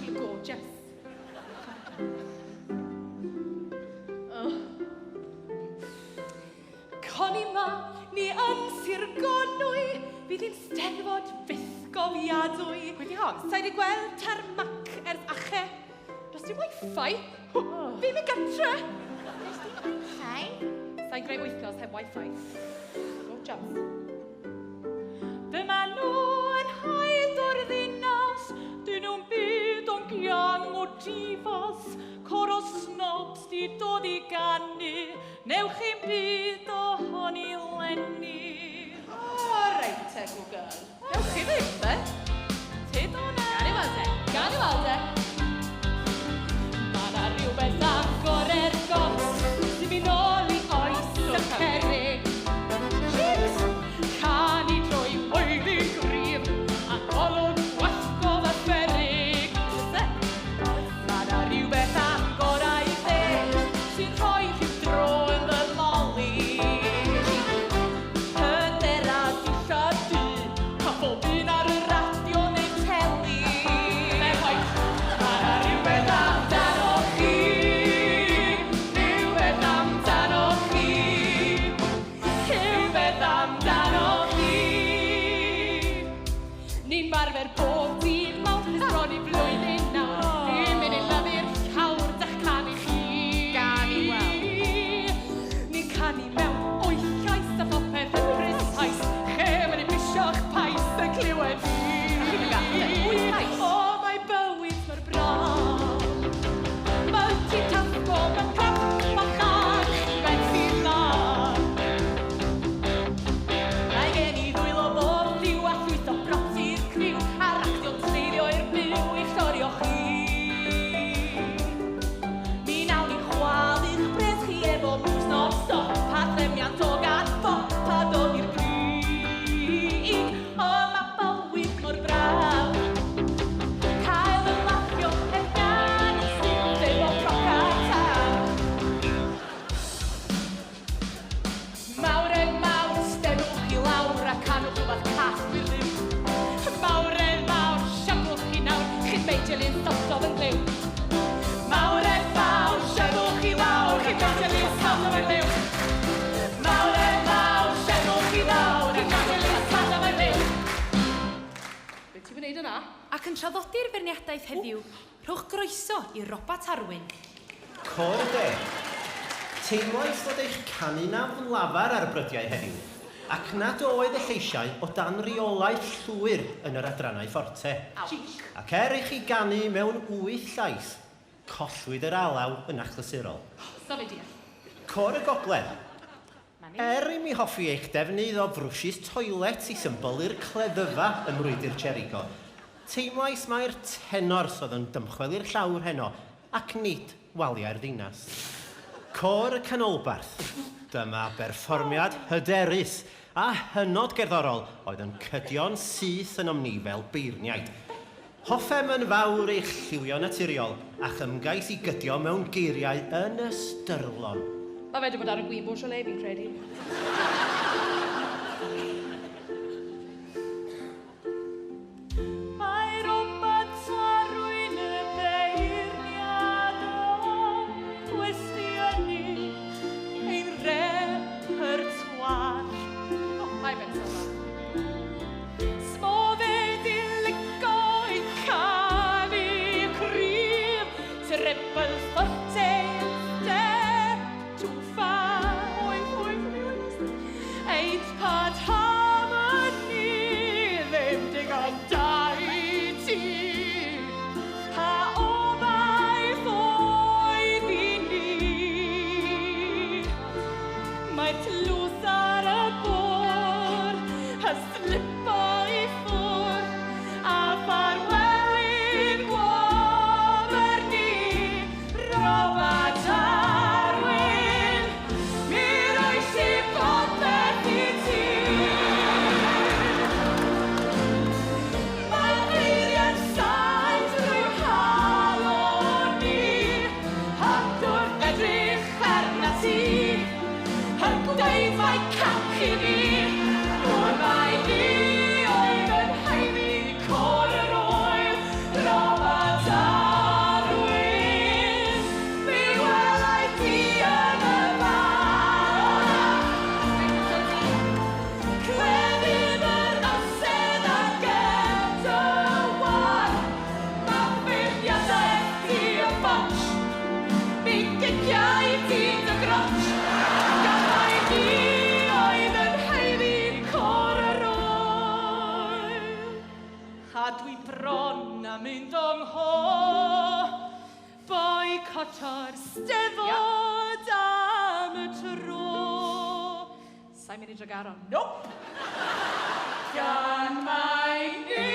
Disgwyl gorgeous. Oh. Coni ma, ni yn Sir Gonwy, fydd hi'n steddfod fythgofiadwy. Pwy di hon? Sa'i di gweld tarmac ers ache. Does dim wifi. Oh. Fi'n mynd gatre. Does dim wifi? Sa'n greu wythnos heb wifi. Gorgeous. Dyma nhw yn haid o'r ddinas, dyn nhw'n byd o'n giang o divas, cor o snobs di dod i ganu, newch chi'n byd ohoni lenni. O, reit te, Google. Newch chi ddim, be? Tyd o'n e. Gan i weld e. Gan i weld e. Ma' 'na rywbeth am gore'r got sy'n mynd nôl i oes y cerrig. Jeez! Canu drwy weiddi'n gryf a golwg gwallgof a pheryg. Ma' 'na rywbeth am gorau dde sy'n rhoi rhyw dro yn fy moli. Hyder a dillad du, a phob un ar y radio neu teli. Ben White. Ma' 'na rywbeth amdanoch chi, rhywbeth amdanoch chi, rhywbeth amdanoch chi. Ni'n marfer bob dydd Mawrth ers bron i flwyddyn nawr. Ni'n mynd i lyfu'r llawr da'ch canu chi. Gan i weld. Ni'n canu mewn wyth llais a phopeth yn precise. Che mae'n i bisio'ch pais yn clywed fi. Chi'n mynd gallu, wyth llais? O, mae bywyd mor braf. Multitasgo mewn crap bach a chi lan. Mae gen i ddwylo bob lliw a llwyth o props i'r criw a'r actio'n treiddio i'r byw i'ch llorio chi. Mi nawn ni chwalu'ch brêns chi efo moves non-stop a trefniant o gan bop a dod i'r brig. O, mae bywyd mor braf. Cael y laffio heb gan sydd efo proc a tân. Mawredd mawr, steddwch i lawr a canwch rhywbeth cas wir ddiw. Mawredd mawr, siapwch chi nawr, chi'n beidio ni'n salto fy nghlyw. Mawredd mawr, siapwch i lawr, chi'n beidio ni'n salto fy nghlyw. Mawredd mawr, siapwch i lawr, chi'n beidio ni'n salto fy nghlyw. Be ti'n gwneud yna? Ac yn traddodi'r feirniadaeth heddiw, rhowch groeso i Robat Arwyn. Côr y De. Teimlais fod eich canu'n aflafar ar brydiau heddiw, ac nad oedd y lleisiau o dan reolaeth llwyr yn yr adrannau fforte. Ac er i chi ganu mewn wyth llais, collwyd yr alaw yn achlysurol. Sori, dear. Côr y Gogledd. Er i mi hoffi eich defnydd o frwshys toilet i symbylu'r cleddyfa ym mrwydr Jericho, teimlais mai'r tenors oedd yn dymchwel i'r llawr heno, ac nid waliau'r ddinas. Côr y Canolbarth. Dyma berfformiad hyderus a hynod gerddorol oedd yn cydio'n syth yn omni fel beirniaid. Hoffem yn fawr eich lliwio naturiol a'ch ymgais i gydio mewn geiriau yn ystyrlon. Mae fe wedi bod ar y gwin Beaujolais, fi'n credu. Mae Robat Arwyn y beirniad yn cwestiynu ein repertoire. O, mae fe'n sôn. Smo fe di lico i canu cryf, treble forte, step too far. Wyth, wyth, wyth. Eight part harmony, ddim digon da i ti. Pa obaith oedd i ni? Mae tlws ar y bwrdd, a slipo i ffwrdd, a ffarwelyn gwobr ni, Robat Arwyn, mi roes i popeth i ti. Mae'r geiriau'n sain drwy nghalon i, ac wrth edrych arnat ti, yn dweud mai cac i fi, gŵr mai ni oedd yn haeddu côr yr oedd, Robat O'r steddfod am y tro. Sa'n mynd i Dregaron. Nope! Gan mai ni